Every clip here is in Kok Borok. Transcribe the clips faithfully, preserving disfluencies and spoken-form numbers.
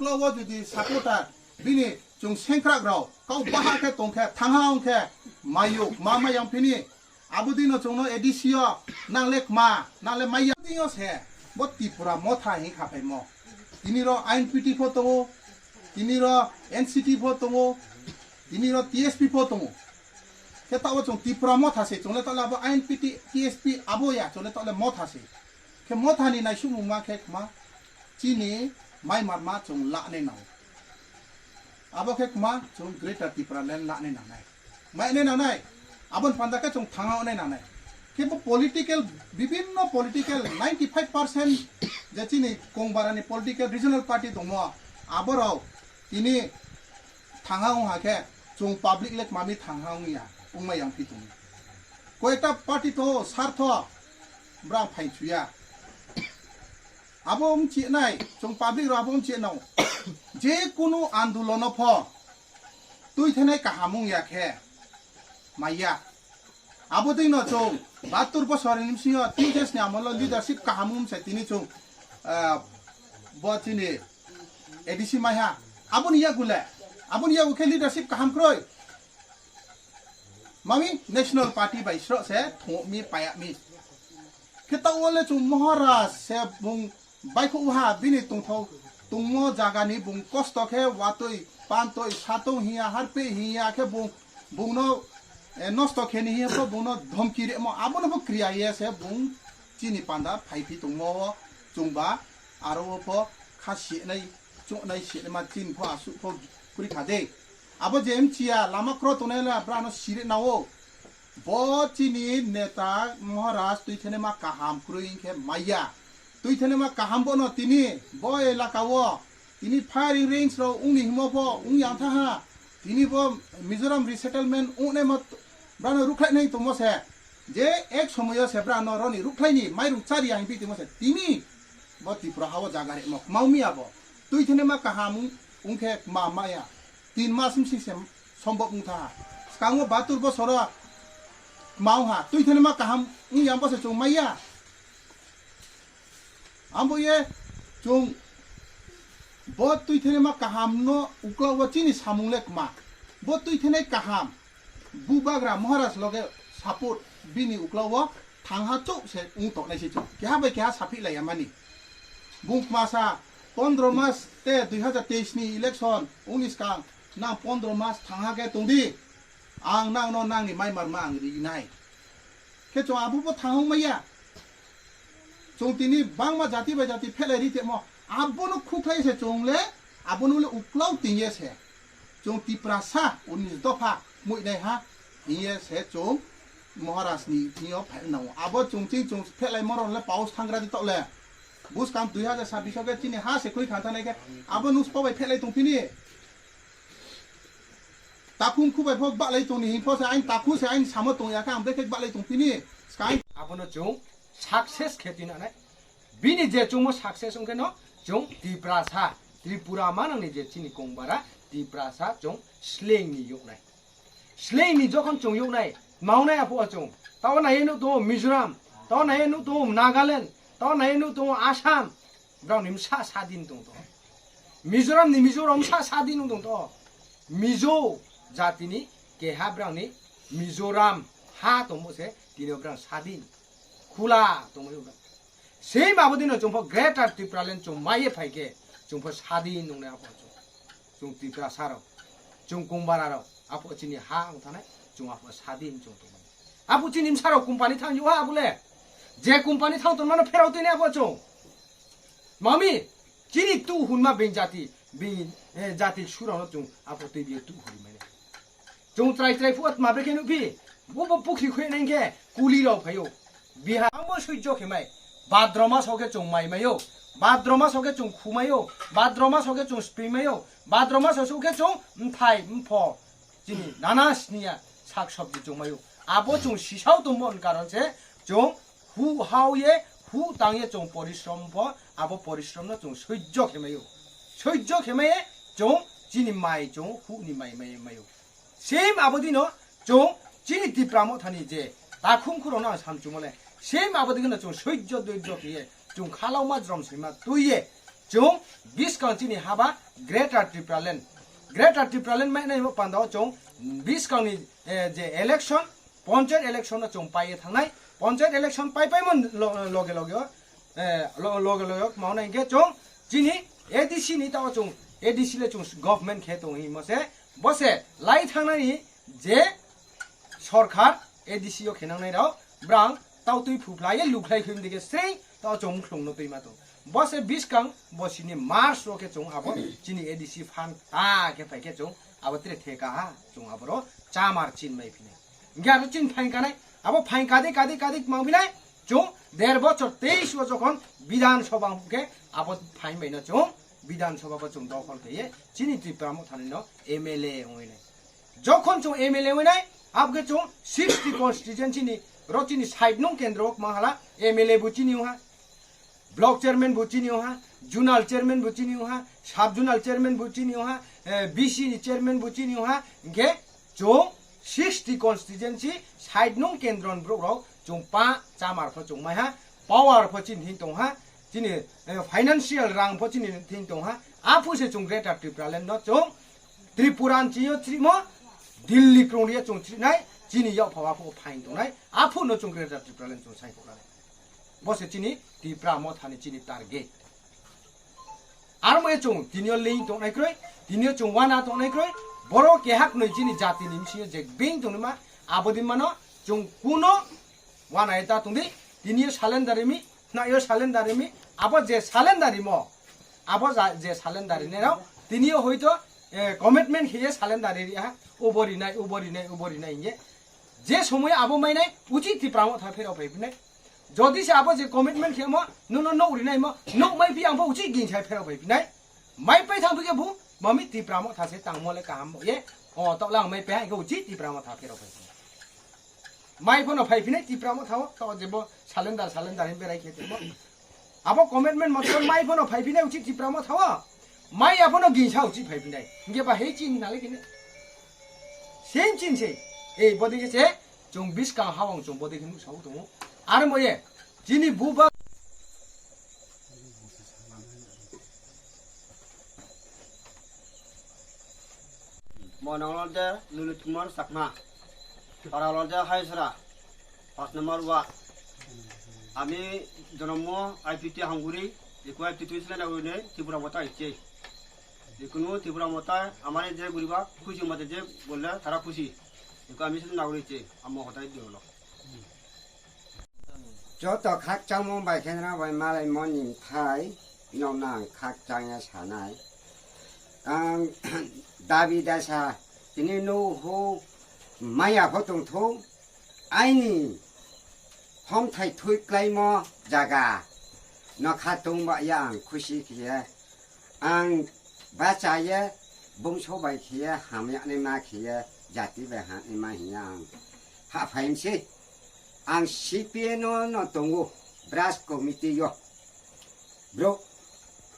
Ulo o jodi supporter bini chwng sengkrak rok kau baha khe tong khe thangha wng khe mayuk ma mayang phini abo dino chwngno A D C o nang le kma nang le maya dino se bo Tripura motha hi kha phaimo. Tini ro I N P T pho tongo, tini ro N C T pho tongo, tini ro T S P pho tongo. Khe tabo chwng Tripura motha se chwng le tole abo I N P T, T S P abo ya chwng le tole motha se. Khe mothani naisukmung ma khe kma chini mai marma chwng lane nang. Abo khe kma chwng Greater Tipraland lane nangnai. Mai ne nangnai. Abon panda khe chwng thanga one nangnai. Khe bo political, bibinno political ninety five percent je chini kongbarani political regional party tongmo aborok tini thanga wng ha khe chwng public le kma mi thanga wng ya wng ma yang pi tong. Koita party to sartho brang phai chuya. Abo wng chinai, chwng public rok abo wng chinao. Je kunu andolono pho twi thenai kaham wng ya khe maya. Abo dino chwng bahatur bosor ni bisingo T J S ni amolo leadership kaham wng se tini chwng, ah, bo chini A D C maiha. Aboni yagu le, aboni yagu khe leadership kaham kroi. Mami National Party bai sro se thongmi payami. Khe ta wale chwng Maharaj se bung baikhu ha bini tongthok tongmo jagani bung kosto khe watwi pantwi satong hiya harpe hiya khe bung bungno, eh, nosto kheni hiya pho bungno dhomki remo abono pho kriya ye se bung chini panda phai phi tongmo o chwngba aro o pho kha sinai chuknai sinai ma chini pho asuk pho kuri kha de. Abo je mchiya lama kro tongnai la brano siri nao. Bo chini neta Maharaj twi thene ma kaham kwrwi hinkhe maya. Twi thene ma kaham bono tini bo elaka o tini firing range rok wngni himo pho wng yang tha ha. Tini bo Mizoram resettlement wngnai ma brano rukhlai nai tongmo se. Je ek somoyo se brano roni rukhlaini mairung chari ang bi tongmo se. Tini bo Tripura hao jaga remo kmao miya bo. Twi thene ma kaham wng khe ma maya. Tin mas msing se sombok wng tha. Skango batur bosoro kmao ha. Twi thene ma kaham wng yang bo se chwng maya. Ambo ye chwng bo twi thene ma kaham no ukla o chini samung le kma. Bo twi thene kaham. Bubagra Maharaj loge support bini ukla o thangha chuk se wng toknai se chwng. Keha bai keha saphi laiya mani. Bung kmasa pondro mas te dui hazar teis ni election wngni skang nang pondro mas thangha khe tongdi. Ang nangno nangni mai marma ang rinai. Khe chwng abo bo thangwng maya. Chwng tini bangma jati bai jati phelai ri temo. Abono khukhlai se chwng le, abono le uklau tingye se. Chwng Tiprasa unis dopha muinai ha hiye se chwng Maharaj ni thingyo phai nango. Abo chwng ching chwng phelai moron le paus thangra di tok le. Buskang dui hazar sabbish o khe chini ha se khwi khan thanai khe abo nus pobai phelai tong phini. Takhum khubai phok balai tongni himpo se ain takhu se ain samo tongya khe ang brekhe balai tong phini. Sky abono chwng success khe twi nanai. Bini je chwngmo success wngkhe no chwng Tiprasa, Tripura manangni je chini kongbara Tiprasa chwng slengni yoknai. Slengni jokhon chwng yoknai, maunai apo chwng. Tao nai nuk tongo Mizoram, tao nai nuk tongo Nagaland, tao nai nuk tongo Assam. Brao ni msa sadin tong to. Mizoram ni Mizoram msa sadin tong to. Mizo jatini keha brao ni Mizoram ha tongmo se tini brao sadin. Khula tongmo brao. Same abo dino chwng pho Greater Tipraland chwng maiye phaikhe chwng pho sadin nungnai apo chwng. Chwng Tiprasa rok, chwng Kongbararok, apo chini ha ang thanai, chwng apo sadin chwng tongmani. Apo chini msarok company thang yo ha abole. Je company thang tongmano pherao tini apo chwng. Mami, chini tu hunma beng jati, beng, eh, jati surano chwng apo twi biyo tu huri mane. Chwng trai trai phuat mabre khe nukphi, bo bo pukhri khoi nang khe kuli rok phaio. Bihar ang bo suijjo khe mai. Bhadra mas hoke chwng mai maio. Bhadra mas hoke chwng khu maio. Bhadra mas hoke chwng spring maio. Bhadra mas hoke chwng mphai mpho. Chini nana sniya sak sabji chwng maio. Abo chwng sisao tongmo ni karon se chwng hu hao ye hu tang ye chwng porishrom pho abo porishrom no chwng suijjo khe maio. Suijjo khe mai chwng chini mai chwng hu ni mai mai maio. Same abo dino chwng chini Tipra mothani je takhum khurokno ang samchumole, same abo dino chwng soijjo doijjo khiye chwng khalauma jrom sima twiye Chwng biskang chini haba Greater Tipraland. Greater Tipraland mai nai panda o chwng biskang ni, eh, je election, panchayat election no chwng paiye thangnai. Panchayat election pai pai mon lo-, loge loge o, eh, lo-, loge loge o kma hwnai hwnkhe chwng chini A D C ni ta o chwng A D C le chwng government khe tong himo se. Bo se lai thangnani je sorkar A D C o khenangnai rao brang tau twi phuphlai ye lukhlai khim dike srei tao chong mukhlung no twi ma tong. Bo se biskang bo sini March ro khe chong abo chini A D C phan ta khe phai khe chong abo tre theka ha chong abo ro chamar chin mai phine. Hingke aro chin phain kanai abo phain kadi kadi kadi mang binai chong der bochor teis o jokhon Bidhan Sabha hingke abo phain bai no chong Bidhan Sabha bo chong dokhol khe ye chini Tipra Motha ni no M L A ongoi nai. Jokhon chwng M L A winai, abokhe chwng sixty constituency ni ro chini side nung kendro o kwmang hala M L A bo chini wngha, block chairman bo chini wngha, zonal chairman bo chini wngha, sub zonal chairman bo chini wngha, eh, B C ni chairman bo chini wngha, hingkhe chwng sixty constituency side nung kendro ni borok rok chwng pa chamar pho chwng maiha, power pho chini thing tongha, chini, eh, financial rang pho chini thing tongha, aphu se chwng Greater Tipraland no chwng Tripura ni chini o chrimo, Delhi krung ria chwng chrinai, chini yak phawa pho phain tongnai, aphu no chwng Greater Tipraland chwng sai pho nai. Bo se chini Tipra Motha ni chini target. Aro mo chwng tini o ling tongnai kroi, tini o chwng wana tongnai kroi, boro kehak noi chini jati ni msing o je beng tongma, abodi mano chwng kuno wana eta tongdi, tini o salendar mi, Naio salendar rimi, abo je salendar rimo, abo ja-, je salendar rinai rok, tini o hoito, eh, commitment khiye salendar ri ha, ubo rinai, ubo rinai, ubo rinai hinye. Je somoy abo mainai, uchi Tipra Motha pherao phai phinai. Jodi se abo je commitment khiyamo, nono nok rinai mo, nok mai phi ang bo uchi gingsa pherao phai phinai. Mai pai thang phike bu, mami Tipra Motha se tangmo le kaham bo ye, o toklang mai pe ha, uchi Tipra Motha pherao phai phinai. Mai phano phai phinai Tipra Motha o, to jebo salendar, salendar hin berai khe tongmo. Abo commitment motor mai phano phai phinai uchi Tipra Motha o. Mai aphano gingsa uchi phai phinai. Hingke ba hei chin nale kini. Same chin se. Ei bodi ke se, chwng biskang hawang chwng bodi ke nuk sao tongo. Ar moye, chini buba Mo nang olode Lulit Kumar Chakma, para olode Haisra, pas number ward. Ami jonomo I P T Hanguri, iku I P T sile na uine Tipra Motha iche. Ikunu Tipra Motha amare je guriba khushi mate je bolle tara khushi. Iku ami sile na uine iche, amo hotai diolo. Joto khakchangmung bai khe nang bai malai moni thai, nok nang khakchang ya sanai. Ang dabi dasa tini no ho maya pho tong thung, aini hom thai thui klaimo jaga no kha tong ba ya ang khusi khiye. Ang bachaye bongso bai khiye hamyakni ma khiye jati bai hamyakni ma hiya ang ha phaimse. Ang C P N no no tongo branch committee yo. Bro,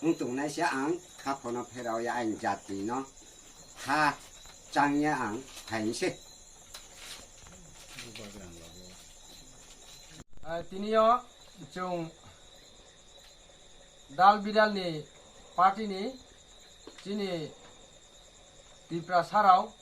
wng tongnai se ang ha phono pherao ya ang jati no ha chang ya ang phaimse. Ah, tini yo chwng dal bidal ni party ni chini Tiprasa rao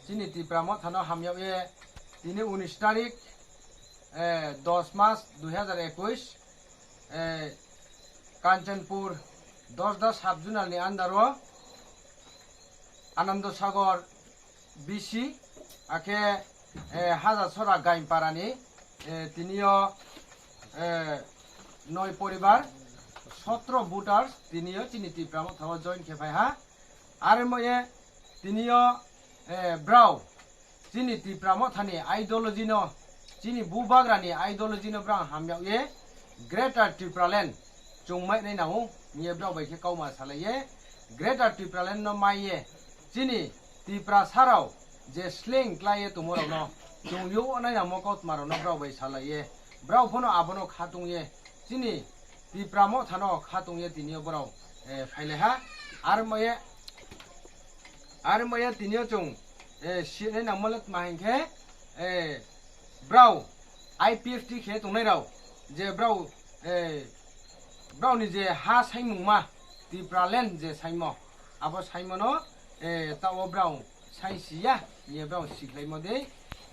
chini Tipra Motha no hamyao ye tini unis tarik, eh, dos mas dui hazar ekush, eh, Kanchanpur Dosda sub zonal ni under o Anando Sagar B C, akhe, eh, Haja Sora Gainpara ni, eh, tini yo, eh, noi poribar, sotro voters tini yo chini Tipra Motha o join khe phai ha. Are moye tini yo, eh, brao chini Tipra Motha ni ideology no, chini bubagra ni ideology no brao hamyao ye Greater Tipraland chwng mai nai nango, hiye brao bai khe kauma salai ye, Greater Tipraland no mai ye, chini Tiprasa rao je sleng klai ye tongmo rao no, chwng yo nai nangmo kautma rao no brao bai salai ye, brao phano abono khatung ye, chini Tipra Motha no khatung ye tini yo brao, eh, phai lai ha, ar moye, ar moye tini yo chwng, eh, si nai nangmo le tma hinkhe, eh, brao I P F T khe tongnai rao, je brao, eh, brao ni je ha saimungma, Tipraland je saimo, abo saimono, eh, tao brao saisiya, ye brao siklaimo de,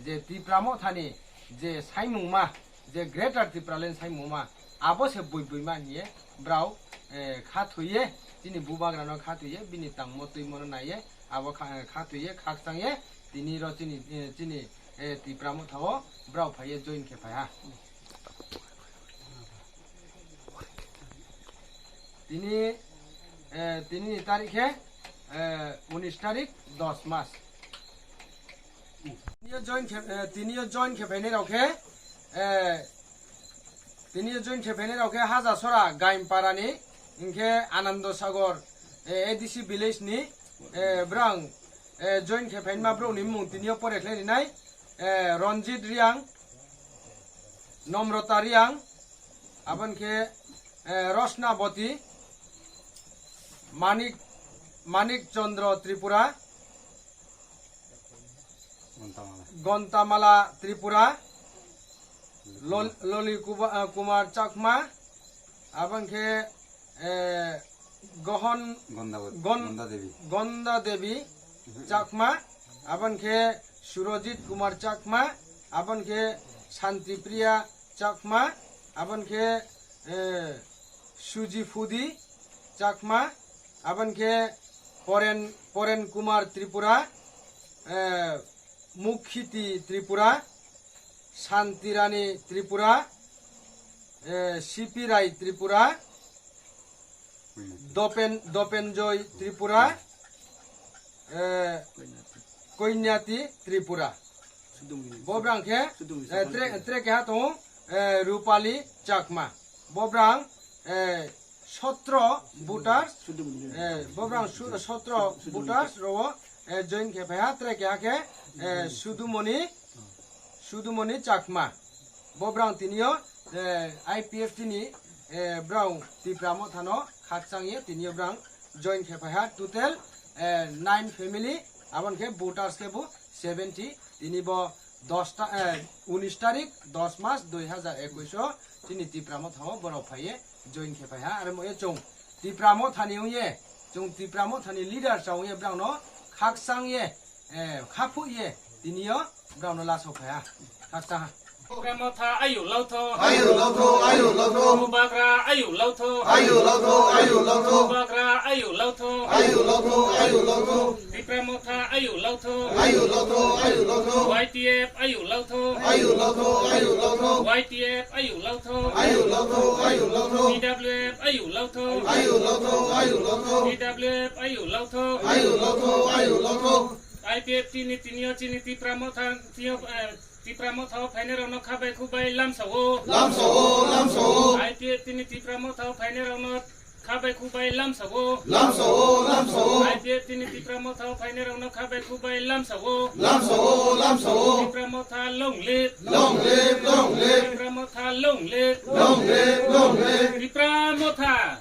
je Tipra Mothani je saimungma, je Greater Tipraland saimungma, abo se bui buima hiye brao, eh, kha thuye, chini bubagrano kha thuye, bini tangmo twimono naiye, abo kha, kha thuye, khakchangye, tini ro chini, eh, chini, eh, Tipra Mothao brao phaiye join khe phaiha. Tini, eh, tini ni tarik khe, eh, unis tarik, dos mas. Tini yo join khe, eh, tini yo join khe phainai rok khe, eh, tini yo join khe phainai rok khe Hajasora Gaimpara ni, hinkhe Anando Sagor, eh, A D C village ni, eh, brang, eh, join khe phainma brok ni mung tini yo pore khlai rinai, eh, Ranjit Riang, Nomrota Riang, aboni khe, eh, Rosnaboti, Manik, Manik Chandra Tripura, Gontamala. Gontamala Tripura, Lol-, Loli Kuba-, eh, Kumar Chakma, aboni khe, eh, Gohon Gonda-, Gon-, Gonda Devi. Gonda Devi Chakma, aboni khe Surojit Kumar Chakma, aboni khe Shanti Priya Chakma, aboni khe, eh, Suji Phudi Chakma, aboni khe Poren, Poren Kumar Tripura, eh, Mukhiti Tripura, Santirani Tripura, eh, C P Rai Tripura, Dopen, Dopenjoy Tripura, eh, Koinyati Tripura. Bo brang khe, eh, tre, tre keha tongo, eh, Rupali Chakma. Bo brang, eh, sotro voters, eh, bo brang su-, sotro voters ro, eh, join khe phaiha, tre keha khe, eh, Sudumoni, Sudumoni Chakma. Bo brang tini yo, eh, I P F T ni, eh, brang Tipra Mothano khakchang ye tini yo brang join khe phaiha. Total, eh, nine family, aboni khe voters khe bo seventy. Tini bo dos ta, eh, unis tarik, dos mas, dui hazar ekush o chini Tipra Mothao borok phaiye join khe phaiha. Aro mo ye chwng Tipra Mothani wngye, chwng Tipra Mothani leader cha wngye brang no khakchang ye, eh, kha phuh ye tini yo brang no laso phaiha. Khakchang ha. Tipra Motha ayu lautho. Ayu lautho, ayu lautho. Bubagra ayu lautho. Ayu lautho, ayu lautho. Bubagra ayu lautho. Ayu lautho, ayu lautho. Tipra Motha ayu lautho. Ayu lautho, ayu lautho. Y T F ayu lautho. Ayu lautho, ayu lautho. Y T F ayu lautho. Ayu lautho, ayu lautho. T W F ayu lautho. Ayu lautho, ayu lautho. T W F ayu lautho. Ayu lautho, ayu lautho. I P F T ni tini yo chini Tipra Motha tini yo, eh, Tipra Mothao phainai rok no kha bai khuk bai lamsa o. Lamsa o, lamsa o. I P F T ni Tipra Mothao phainai rok no kha bai khuk bai lamsa o. Lamsa o, lamsa o. I P F T ni Tipra Mothao phainai rok no kha bai khuk bai lamsa o. Lamsa o, lamsa o. Tipra Motha long live. Long live, long live. Tipra Motha long live. Long live, long live. Tipra Motha.